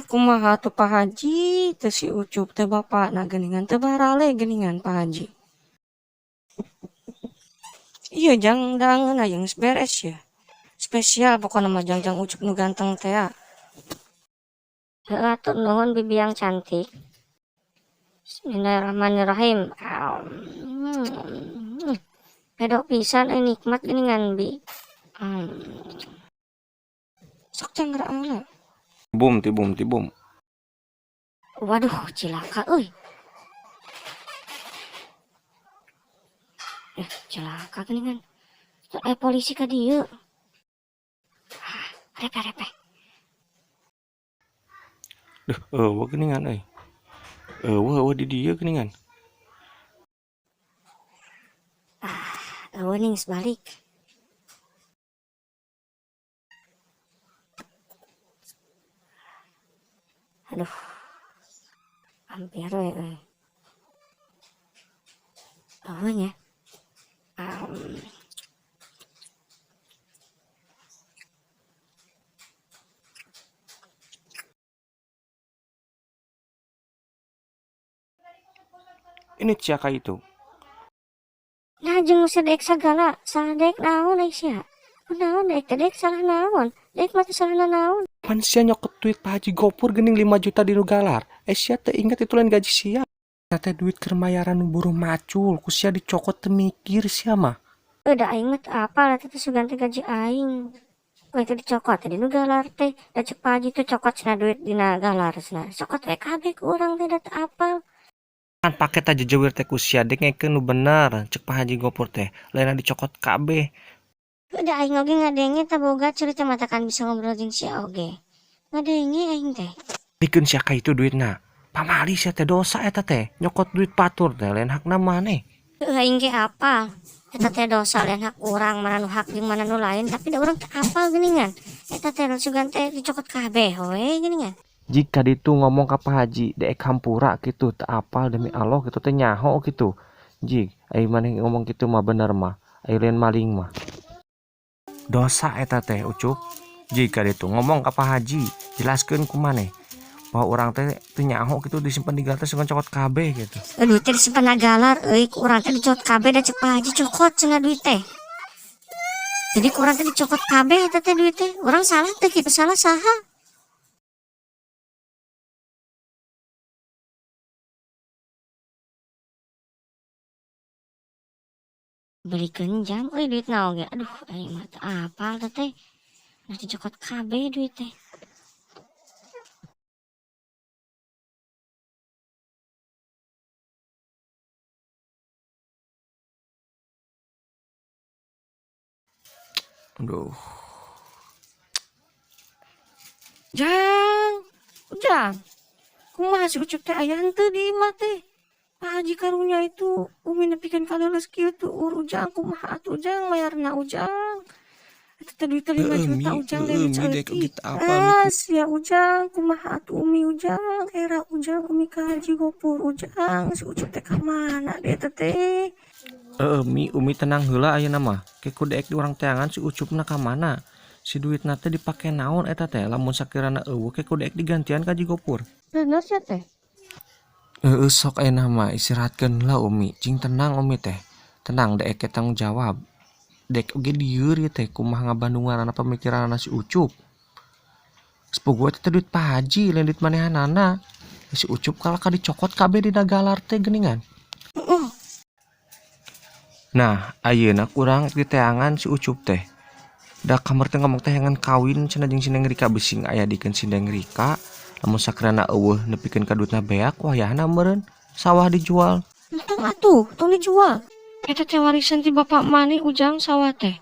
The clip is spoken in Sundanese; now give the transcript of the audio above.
Kumaha atuh Pak Haji, teu si Ucup teh bapakna geuningan teu barale geuningan Pak Haji. Ieu jang dangeun aya geus beres ya. Spesial pokona mah jang-jang Ucup nu ganteng teh ya. Heeh atuh nuhun bibi yang cantik. Bismillahirrahmanirrahim. Pedok pisan euy nikmat geuningan bi. Sok jang geura heula. Bum tibum tibum. Waduh, cilaka euy. Cilaka geuningan. Polisi ka dieu. Ah, repeh repeh. Duh, eueuh geuningan euy. Eueuh eueuh di dieu geuningan. Ah, eueuh ning balik. Aduh. Hampir we euy. Eueuh nya. Ini siapa itu? Nah, jeung usah daek sagala, salah daek naon ai sia? Kunaon daek teh daek salah naon? Daek mah teh salah naon? Pan sia nyokot duit Pak Haji Gopur geuning 5 juta di nu galar. Sia teh inget itu lain gaji sia. Teh duit keur mayaran nu buruh macul, ku sia dicokot teu mikir sia mah. Da aing mah teu apal eta teh sugan teh gaji aing. Ku itu dicokot teh di nu galar teh. Da cek Pak Haji teh cokot cenah duit dina galar cenah. Cokot we kabeh ku urang teh da teu apal. Kan paket aja jewir teh ku sia dek ngekeun nu bener cek Pak Haji Gopur teh lainna dicokot kabeh. Udah aing oge ngadenge tah boga cerita matakan bisa ngobrol jeung sia oge. Ngadenge aing teh. Dikeun sia ka itu duitna. Pamali sia teh dosa eta teh nyokot duit patur teh lain hakna maneh. Heuh aing ge apal. Eta teh dosa lain hak urang mana nu hak jeung mana nu lain tapi da urang teh apal geuningan. Eta teh sugan teh dicokot kabeh we geuningan. Jika ditu ngomong ka Pak Haji deek hampura kitu teu apal demi Allah kitu teh nyaho kitu. Jig ai maneh ngomong kitu mah bener mah ai lain maling mah. Dosa eta teh Ucup. Jika ditu ngomong ka Pak Haji jelaskeun ku maneh bahwa urang teh teu nyaho kitu disimpen di galar teh sugan cokot kabeh kitu. Duit teh disimpen na galar euy ku urang teh dicokot kabeh da cek Pak Haji cokot cenah duit teh. Jadi ku urang teh dicokot kabeh eta teh duit teh. Urang salah teh kitu salah saha? Belikeun jam euy duit naon ge. Aduh aing mah teu apal teh teh. Nah dicokot kabeh duit teh. Aduh. Jang, Ujang. Kumaha si Ucup teh aya henteu di imah teh? Pak Haji karunya itu umi nepikeun ka leuleus kieu tuh ur Ujang kumaha atuh Ujang mayarna Ujang. Eta teh duit teh 5 Heeh, juta Mi, Ujang heeh, deui Mi, dek saeutik. oge teu apal, Mi, Ah, sia Ujang kumaha atuh umi Ujang, era Ujang umi ka Haji Gopur Ujang si Ucup teh ka mana deui eta teh? Heeh, Mi, umi tenang heula ayeuna mah. Ke ku deek di urang teangan si Ucupna ka mana? Si duitna teh dipake naon eta teh? Lamun sakirana eueuh ke ku deek digantian ka Haji Gopur. Bener sia teh. Heeh, sok ayeuna mah istirahatkeun heula umi, cing tenang umi teh. Tenang deek ge tanggung jawab. Dek oge lieur ieu teh kumaha ngabandunganana pamikiranana si Ucup. Sepugu eta teh duit Pak Haji lain duit manehanana. Si Ucup kalah ka dicokot kabeh dina galar teh geuningan. Heeh. Nah, ayeuna kurang diteangan si Ucup teh. Da kamar teh ngomong teh ngan kawin cenah jeung si Neng Rika bising aya dikeun si Neng Rika. Lamun sakrana eueuh nepikeun ka duitna beak wayahna meureun sawah dijual. Entong atuh, tong dijual. Eta teh warisan ti bapak maneh Ujang sawah teh.